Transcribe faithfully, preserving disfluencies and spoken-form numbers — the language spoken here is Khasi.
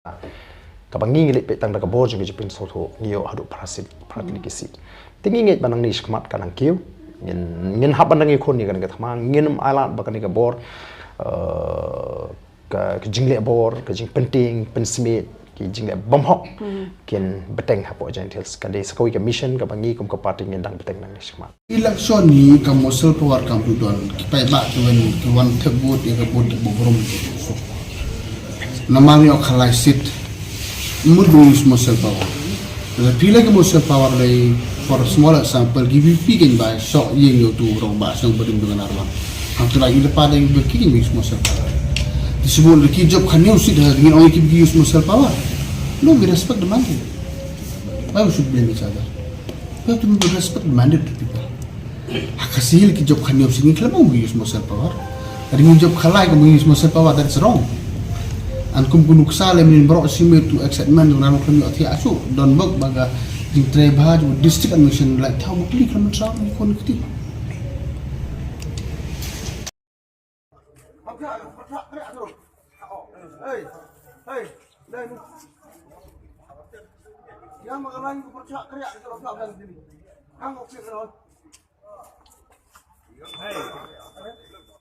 Kaba ngi ngi leit peit tang da ka bor jong ka jingpynsngewthuh ngi ïoh haduh phra seat, phra tylli ki seat. Te ngi ngeit ba nangne shakhmat ka nang kiew. Ngin, ngin hap ban nang ïakhun ïa kane ka thma, ngin ym ailad ba kane ka bor, eh, ka, ka jingleh bor, ka jingpyntieng pynsmit, ki jingleh bymhok kin bteng hapoh Jaintia Hills. Ka dei sa kawei ka mission kaba ngi kum ka party ngin dang bteng nangne shakhmat. Election hi ka Mosul Power kam tu don ki paidbah ki wan, ki wan thep vote ïa ka vote ka burom. Namar ïa ka lai seat mut ba use Mosul Power. Lada phi leh ka Mosul Power lei, for a small example, ki V P kan bai sok ïing ïa utu u rangbah shnong Barim Dong Narwan. Hangtu la ïa ki da pa da ïa ki kan use Mosul Power. Te shu bun ki jop khañiew seat ha, ngin ong ïa ki use Mosul Power. No, we respect the mandate. Why we should blame each other? We have to respect the mandate of people. Ha ka Sahel ki jop khañiew seat, ngi khlem ong ba use Mosul Power. Lada ngi jop khalai ka use Mosul Power, that's wrong. And kum ka nuksa lem ïa baroh shi miet tu excitement jong ngi khlem ïoh thiah shuh. Don bok ba ka jingtrei bha jong district administration, lada thaw bok li khlem trei ngi khun kti.